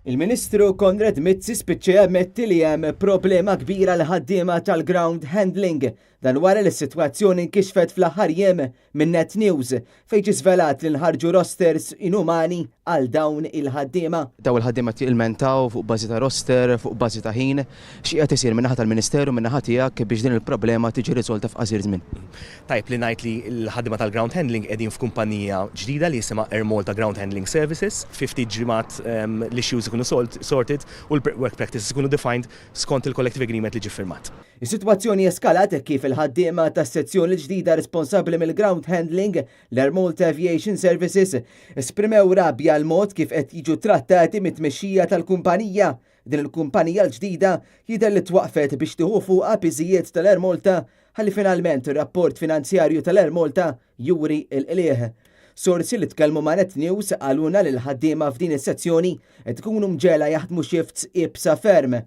Il-Ministru Konrad Mizzi spiċċa jammetti li hemm problema kbira l-ħaddiema tal-ground handling. Dan wara li s-sitwazzjoni nkixfet fl-aħħar jiem minn Net News fejn ġie żvelat li nħarġu rosters inumani għal dawn il-ħaddiema. Dawn il-ħaddiema qed jilmentaw fuq bażi ta' roster, fuq bażi ta' ħin. X'qiegħed isir min-naħa tal-Ministeru, min-naħa tiegħek biex din il-problema tiġi riżolta f'qasir żmien? Tajjeb li ngħid li l-ħaddiema tal-ground handling qegħdin f'kumpanija ġdida li jisimha Air Malta Ground Handling Services. Fi ftit ġimgħat l-issues ikunu sorted u l-work practices ikunu defined skont il-collective agreement li ġie ffirmat. Is-sitwazzjoni eskalat hekk kif il-ħaddiema tas-sezzjoni l-ġdida responsabbli mill-ground handling, l-Air Malta Aviation Services, esprimew rabja għall-mod kif qed jiġu trattati mit-tmexxija tal-kumpanija. Din il-kumpanija l-ġdida jidher li twaqqfet biex tieħu fuqha piżijiet tal-Air Malta ħalli finalment ir-rapport finanzjarju tal-Air Malta juri l-qligħ. Sorsi li tkellmu ma' Net News qalulna li l-ħaddiema f'din is-sezzjoni qed ikunu mġegħla jaħdmu shifts iebsa ferm.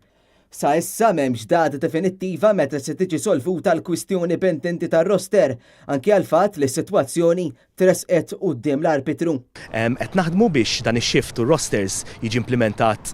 Sa issa m'hemmx data definittiva meta se tiġi solvuta l-kwistjoni pendenti tar-roster, anki għall-fatt li s-sitwazzjoni tressqet quddiem l-arbitru. Qed naħdmu biex dan ix-shift u rosters jiġi implimentat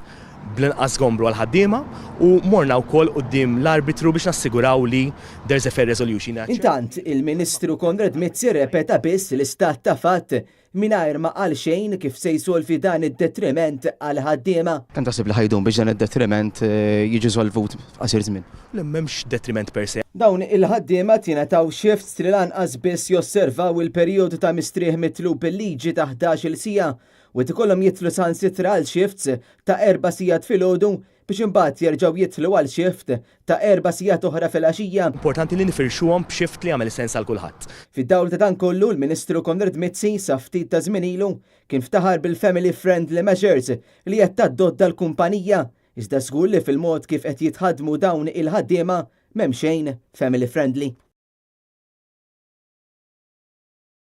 bl-inqas żgombru għall-ħaddiema u morna wkoll quddiem l-arbitru biex nassiguraw li there's a fair resolution. Intant, il-Ministru Konrad Mizzi rrepeta biss l-istat ta' fatt mingħajr ma qal xejn kif se jsolvi dan id-detriment għall-ħaddiema. Kemm taħseb li ħa jdum biex dan id-detriment jiġi solvut f'qasir żmien? Le, m'hemmx detriment per se. Dawn il-ħaddiema jingħataw shifts li lanqas biss josservaw il-perjodu ta' mistrieħ mitlub bil-liġi ta' 11-il siegħa u qed ikollhom jidħlu saħansitra għal shifts ta' 4 sigħat filgħodu biex imbagħad jerġgħu jidħlu għal shift ta' 4 sigħat oħra filgħaxija. Importanti li nifirxuhom b'shift li jagħmel sens għal kulħadd. Fid-dawl ta' dan kollu, l-Ministru Konrad Mizzi sa ftit ta' żmien ilu kien ftaħar bil-family friendly measures li qed tadotta l-kumpanija, iżda żgur li fil-mod kif qed jitħadmu dawn il-ħaddiema m'hemm xejn family friendly.